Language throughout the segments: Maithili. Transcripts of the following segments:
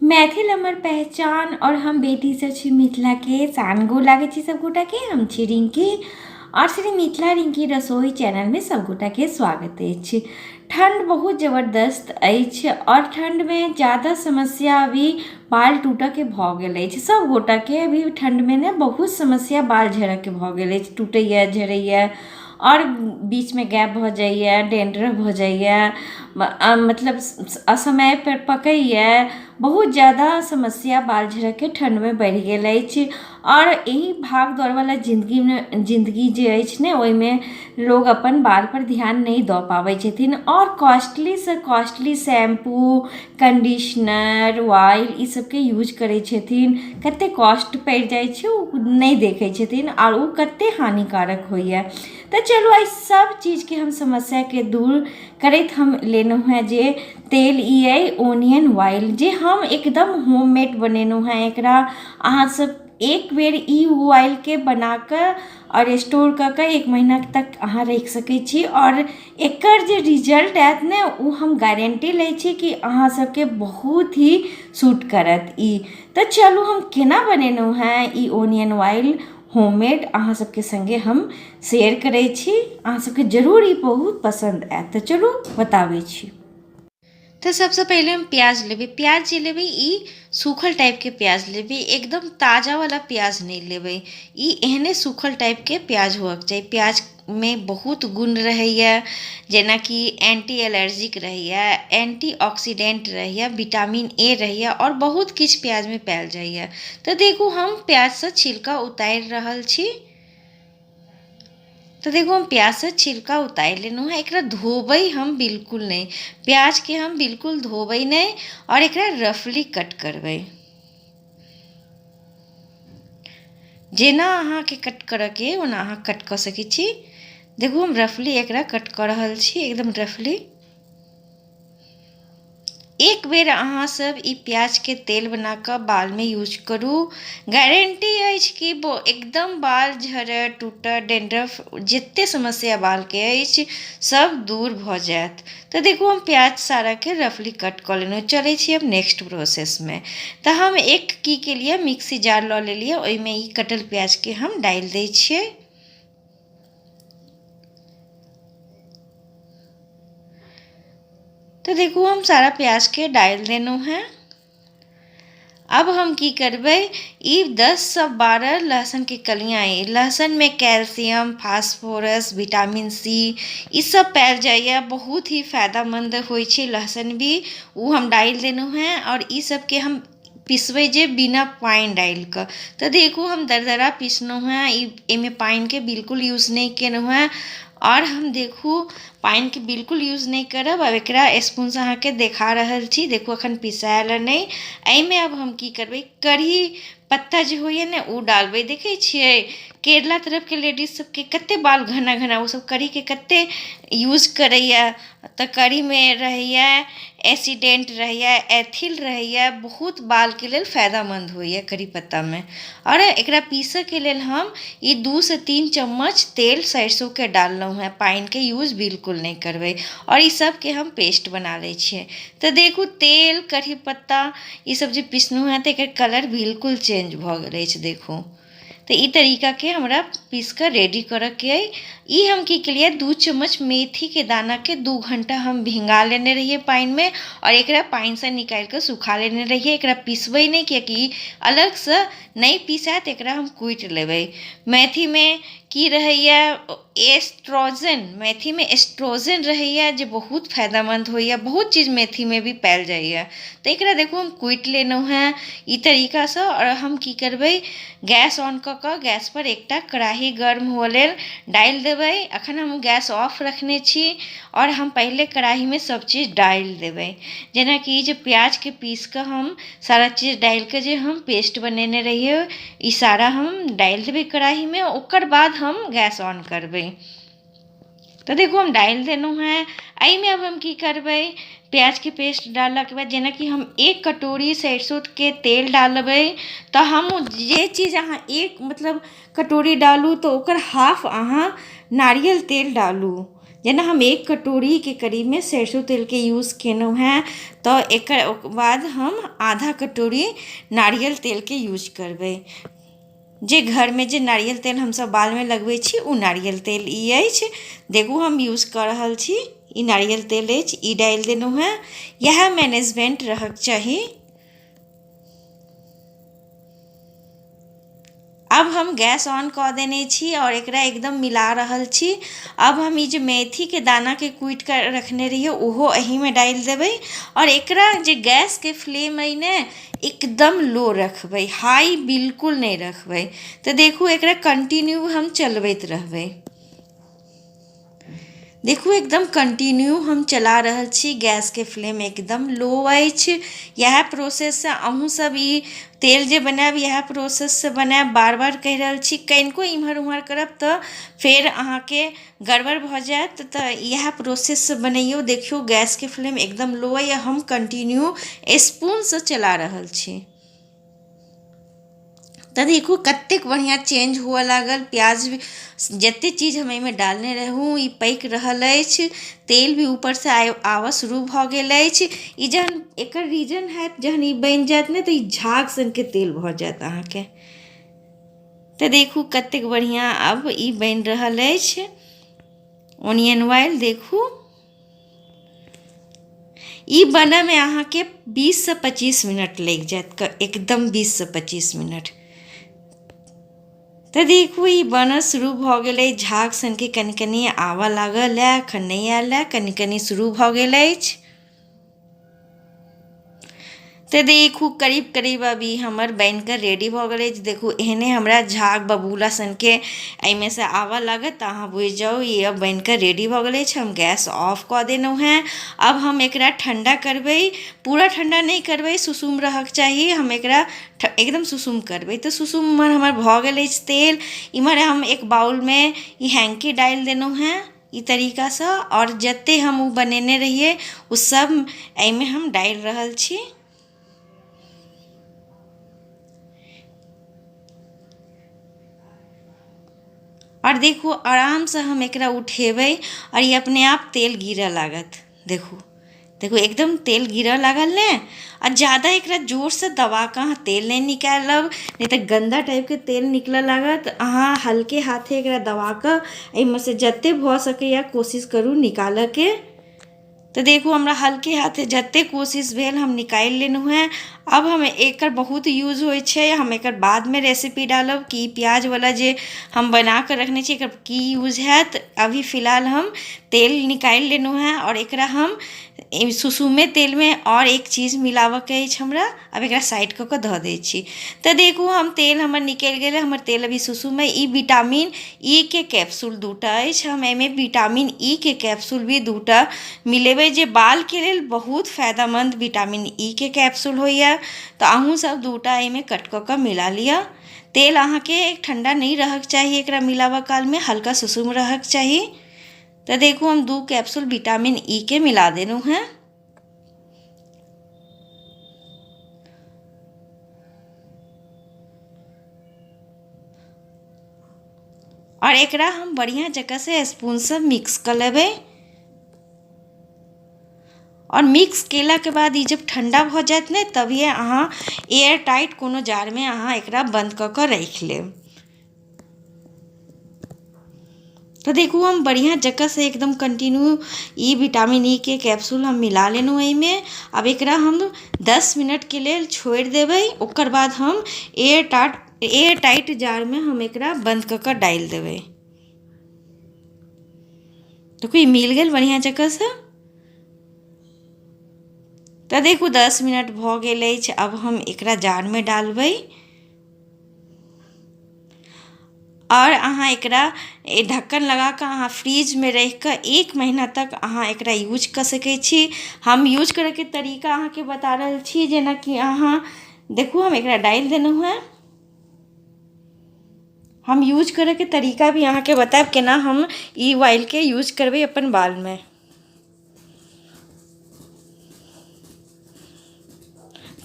मैथिल हमर पहचान और हम बेटी सब छी मिथिला के शान। गोर लागै छी सब गोटा के। हम छी रिंकी और श्री मिथिला रिंकी रसोई चैनल में सब गोटा के स्वागत अछि। ठंड बहुत जबरदस्त अछि और ठंड में ज़्यादा समस्या अभी बाल टूटऽ के भऽ गेल अछि। सब गोटा के अभी ठंड में ने बहुत समस्या बाल झड़ऽ के भऽ गेल अछि, टूटैया झड़ैया आओर बीचमे गैप भऽ जाइए, डेंड्रफ भऽ जाइए, मतलब असमयपर पकैए। बहुत ज्यादा समस्या बाल झड़ैके ठण्डमे बढ़ि गेल अछि। आओर एहि भाग दौड़वला जिन्दगीमे, जिन्दगी जे अछि ने, ओहिमे लोक अपन बालपर ध्यान नहि दऽ पाबै छथिन आओर कॉस्टलीसँ कॉस्टली शैम्पू, कन्डीशनर, ऑयल ई सबके यूज करै छथिन। कतेक कॉस्ट पड़ि जाइ छै ओ नहि देखै छथिन आओर ओ कतेक हानिकारक होइए। तऽ चलू एहि सब चीजके हम समस्याके दूर करैत हम लेलहुँ हेँ जे तेल ई अइ ओनियन ऑयल, जे हम एकदम होममेड बनेलहुँ हेँ। एकरा अहाँसब एक बेर ई ऑयलके बनाकऽ आओर स्टोर कऽ कऽ एक महीना तक अहाँ राखि सकै छी आओर एकर जे रिजल्ट आयत ने, ओ हम गारंटी लै छी कि अहाँ सबके बहुत ही सूट करत ई। तऽ चलू हम केना बनेलहुँ हेँ ई ओनियन ऑयल होममेड, अहाँ सबके सङ्गे हम शेयर करै छी। अहाँ सबके जरूर ई बहुत पसन्द आयत। तऽ चलू बताबै छी। तऽ सबसँ पहिले हम प्याज लेबै। प्याज जे लेबै, ई सूखल टाइपके प्याज लेबै, एकदम ताजावला प्याज नहि लेबै। ई एहने सूखल टाइपके प्याज होअके चाही। प्याजमे बहुत गुण रहैए, जेनाकि एंटी एलर्जिक रहैए, एंटी ऑक्सीडेंट रहैए, विटामिन ए रहैए आओर बहुत किछु प्याजमे पायल जाइए। तऽ देखू, हम प्याजसँ छिलका उतारि रहल छी। तऽ देखू, हम प्याजसँ छिलका उतारि लेलहुँ हेँ। एकरा धोबै हम बिल्कुल नहि, प्याजके हम बिल्कुल धोबै नहि आओर एकरा रफली कट करबै। जेना अहाँके कट करऽके ओना अहाँ कट कऽ सकै छी। देखू, हम रफली एकरा कट कऽ रहल छी, एकदम रफली। एक बेर अहाँ सब ई प्याजके तेल बनाकऽ बालमे यूज करू, गारंटी अछि कि एकदम बाल झड़त, टूटत, डेंड्रफ जते समस्या बालके अछि सब दूर भऽ जायत। तऽ देखू, हम प्याज साराके रफली कट कऽ लेलहुँ। चलै छी अब नेक्स्ट प्रोसेसमे। तऽ हम एक की केलियै, मिक्सी जार लऽ लेलियै, ओहिमे ई कटल प्याजके हम डालि दै छियै। तऽ देखू, हम सारा प्याजके डालि देलहुँ हेँ। अब हम की करबै, ई 10 सँ 12 लहसनके कलियाँ अइ। लहसनमे कैल्सियम, फास्फोरस, विटामिन सी ई सब पायल जाइए। बहुत ही फायदामन्द होइ छै लहसुन भी। ओ हम डालि देलहुँ हेँ आओर ई सबके हम पिसबै जे बिना पानि डालि कऽ। तऽ देखू, हम दरदरा पिसलहुँ हेँ। ई एहिमे पानिके बिल्कुल यूज नहि केलहुँ हेँ आओर हम देखू, पानिके बिल्कुल यूज नहि करब। आब एकरा स्पूनसँ अहाँके देखा रहल छी। देखू, एखन पिसायल नहि। एहिमे आब हम की करबै, कढ़ी पत्ता जे होइए ने, ओ डालबै। देखै छियै केरला तरफके लेडीज सबके कते बाल घना घना, ओसब कढ़ीके कते यूज करैए। तऽ कढ़ीमे रहैए एसिडेंट, रहैए एथिल, रहैए, बहुत बालके लेल फायदामन्द होइए कढ़ी पत्तामे। आओर एकरा पीसऽके लेल हम ई 2 सँ 3 चम्मच तेल सरिसोके डाललहुँ हेँ। पानिके यूज बिल्कुल नहि करबै आओर ई सबके हम पेस्ट बना लै छियै। तऽ देखू, तेल, कढ़ी पत्ता ई सब जे पिसलहुँ हेँ, तऽ एकर कलर बिल्कुल चेंज भऽ गेल अछि। देखू तऽ, ई तरीकाके हमरा पीस कऽ रेडी करऽके अइ। ई हम की केलियै, 2 चम्मच मेथीके दानाके 2 घण्टा हम भिगा लेने रहियै पानिमे आओर एकरा पानिसँ निकालि कऽ सुखा लेने रहियै। एकरा पिसबै नहि, कियाकि ई अलगसँ नहि पिसायत, एकरा हम कुटि लेबै। मेथीमे की रहैए? एस्ट्रोजन। मेथीमे एस्ट्रोजन रहैए, जे बहुत फायदामन्द होइए। बहुत चीज मेथीमे भी पायल जाइए। तऽ एकरा देखू, हम कुटि लेलहुँ हेँ ई तरीकासँ। आओर हम की करबै, गैस ऑन कऽ कऽ गैसपर एकटा कड़ाही गर्म हुअ लेल डालि देबै। एखन हम गैस ऑफ रखने छी आओर हम पहिले कड़ाहीमे सभ चीज डालि देबै, जेनाकि ई जे प्याजके पीस कऽ हम सारा चीज डालि कऽ जे हम पेस्ट बनेने रहियै, ई सारा हम डालि देबै कड़ाहीमे। ओकर बाद हम गैस ऑन करबै। तऽ देखू, हम डालि देलहुँ हेँ एहिमे। आब हम की करबै, प्याजके पेस्ट डाललाके बाद, जेनाकि हम एक कटोरी सरिसोके तेल डालबै, तऽ हम जे चीज अहाँ एक मतलब कटोरी डालू, तऽ ओकर हाफ अहाँ नारियल तेल डालू। जेना हम एक कटोरीके करीबमे सरिसो तेलके यूज केलहुँ हेँ, तऽ एकर बाद हम आधा कटोरी नारियल तेलके यूज करबै। जे घरमे जे नारियल तेल हमसभ बालमे लगबै छी, ओ नारियल तेल ई अछि। देखू, हम यूज कऽ रहल छी, ई नारियल तेल अछि, ई डालि देलहुँ हेँ। इएह मैनेजमेंट रहक चाही। आब हम गैस ऑन कऽ देने छी आओर एकरा एकदम मिला रहल छी। आब हम ई जे मेथीके दानाके कुटि कऽ रखने रहियै, ओहो एहिमे डालि देबै। आओर एकरा जे गैसके फ्लेम अइ ने, एकदम लो रखबै, हाई बिल्कुल नहि रखबै। तऽ देखू, एकरा कंटिन्यू हम चलबैत रहबै। देखू, एकदम कंटिन्यू हम चला रहल छी, गैसके फ्लेम एकदम लो अछि। इएह प्रोसेससँ अहूँसभ ई तेल जे बनायब, इएह प्रोसेससँ बनायब। बार बार कहि रहल छी, कनिको इम्हर उम्हर करब तऽ फेर अहाँके गड़बड़ भऽ जायत। तऽ इएह प्रोसेससँ बनैयौ। देखियौ, गैसके फ्लेम एकदम लो अइ, हम कंटिन्यू स्पूनसँ चला रहल छी। तऽ देखू, कतेक बढ़िआँ चेंज हुअ लागल। प्याज भी, जतेक चीज हम एहिमे डालने रहूँ, ई पकि रहल अछि। तेल भी ऊपरसँ आबऽ शुरू भऽ गेल अछि। ई जहन एकर रीजन हैत, जहन ई बनि जायत ने, तऽ ई झाग सनके तेल भऽ जायत अहाँके। तऽ देखू, कतेक बढ़िआँ आब ई बनि रहल अछि ओनियन ऑयल। देखू, ई बनयमे अहाँके 20सँ 25 मिनट लागि जायत, एकदम 20सँ 25 मिनट। तऽ देखू, ई बनऽ शुरू भऽ गेलै। झाग सनके कनि कनि आबऽ लागल हए। एखन नहि आयल हए, कनि कनि शुरू भऽ गेल अछि। तऽ देखू, करीब करीब अब ई हमर बनि कऽ रेडी भऽ गेल अछि। देखू, एहने हमरा झाग बबूला सनके एहिमे सँ आबऽ लागत तऽ अहाँ बुझि जाउ, ई अब बनि कऽ रेडी भऽ गेल अछि। हम गैस ऑफ कऽ देलहुँ हेँ। आब हम एकरा ठण्डा करबै। पूरा ठण्डा नहि करबै, सुसुम रहक चाही। हम एकरा एकदम सुसुम करबै। तऽ सुसुम इम्हर हमर भऽ गेल अछि तेल। इम्हर हम एक बाउलमे ई हैंकी डालि देलहुँ हेँ ई तरीकासँ, आओर जतेक हम ओ बनेने रहियै, ओ सब एहिमे हम डालि रहल छी। आओर देखू, आरामसँ हम एकरा उठेबै आओर ई अपने आप तेल गिरऽ लागत। देखू, देखू, एकदम तेल गिरऽ लागल ने। आ ज्यादा एकरा जोरसँ दबा कऽ अहाँ तेल नहि निकालब, नहि तऽ गन्दा टाइपके तेल निकलऽ लागत। अहाँ हल्के हाथे एकरा दबा कऽ एहिमे सँ जतेक भऽ सकैए कोशिश करू निकालऽके। तऽ देखू, हमरा हल्के हाथे जतेक कोशिश भेल, हम निकालि लेलहुँ हेँ। आब हम एकर बहुत यूज होइ छै, हम एकर बादमे रेसिपी डालब कि प्याजवला जे हम बना कऽ रखने छी, एकर की यूज हैत। अभी फिलहाल हम तेल निकालि लेलहुँ हेँ आओर एकरा हम सुसुमे तेलमे आओर एक चीज मिलाबऽके अछि हमरा। आब एकरा साइड कऽ कऽ धऽ दै छी। तऽ देखू, हम तेल हमर निकलि गेलै, हमर तेल अभी सुसुम अइ। ई विटामिन ई के कैप्सूल दूटा अछि। हम एहिमे विटामिन ई के कैप्सूल भी दूटा मिलेबै, जे बालके लेल बहुत फायदामन्द विटामिन ई के कैप्सूल होइए। तऽ अहूँसभ दूटा एहिमे कट कऽ कऽ मिला लिअ। तेल अहाँके ठण्डा नहि रहक चाही, एकरा मिलाबऽ कालमे हल्का सुसुम रहक चाही। तऽ देखू, हम 2 कैप्सूल विटामिन ई के मिला देलहुँ हेँ। आओर एकरा हम बढ़िआँ जकाँसँ स्पूनसँ मिक्स कऽ लेबै। आओर मिक्स केलाके बाद ई जब ठण्डा भऽ जायत ने, तभिए अहाँ एयर टाइट कोनो जारमे अहाँ एकरा बन्द कऽ कऽ राखि लेब। तऽ देखू, हम बढ़िआँ जकाँसँ एकदम कंटिन्यू ई विटामिन ई के कैप्सूल हम मिला लेलहुँ एहिमे। आब एकरा हम 10 मिनटके लेल छोड़ि देबै। ओकर बाद हम एयर टाइट जारमे हम एकरा बन्द कऽ कऽ डालि देबै। देखू, ई मिल गेल बढ़िआँ जकाँसँ। तऽ देखू, 10 मिनट भऽ गेल अछि। आब हम एकरा जारमे डालबै। आओर अहाँ एकरा ढक्कन लगा कऽ अहाँ फ्रिजमे राखि कऽ एक महीना तक अहाँ एकरा यूज कऽ सकै छी। हम यूज करैके तरीका अहाँके बता रहल छी। जेनाकि अहाँ देखू, हम एकरा डालि देलहुँ हेँ। हम यूज करैके तरीका भी अहाँके बतायब, केना हम ई ऑइलके यूज करबै अपन बालमे।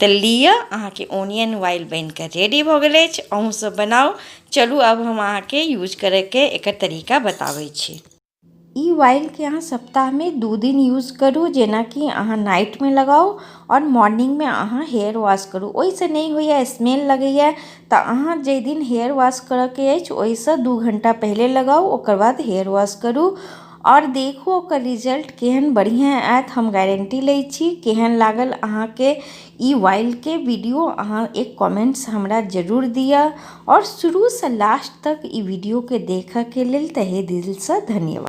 तऽ लिअ, अहाँके ओनियन ऑइल बनि कऽ रेडी भऽ गेल अछि। अहूँसभ बनाउ। चलू, आब हम अहाँके यूज करैके एकर तरीका बताबै छी। ई ऑइलके अहाँ सप्ताहमे 2 दिन यूज करू, जेनाकि अहाँ नाइटमे लगाउ आओर मॉर्निंगमे अहाँ हेयर वॉश करू। ओहिसँ नहि होइए, स्मेल लगैए, तऽ अहाँ जाहि दिन हेयर वॉश करयके अछि ओहिसँ 2 घण्टा पहिले लगाउ, ओकर बाद हेयर वॉश करू आओर देखू ओकर रिजल्ट केहन बढ़िआँ आयत। हम गारंटी लै छी। केहन लागल अहाँके ई ऑइलके वीडियो, अहाँ एक कमेंट्स हमरा जरूर दिअ आओर शुरूसँ लास्ट तक ई वीडियोके देखयके लेल तहे दिलसँ धन्यवाद।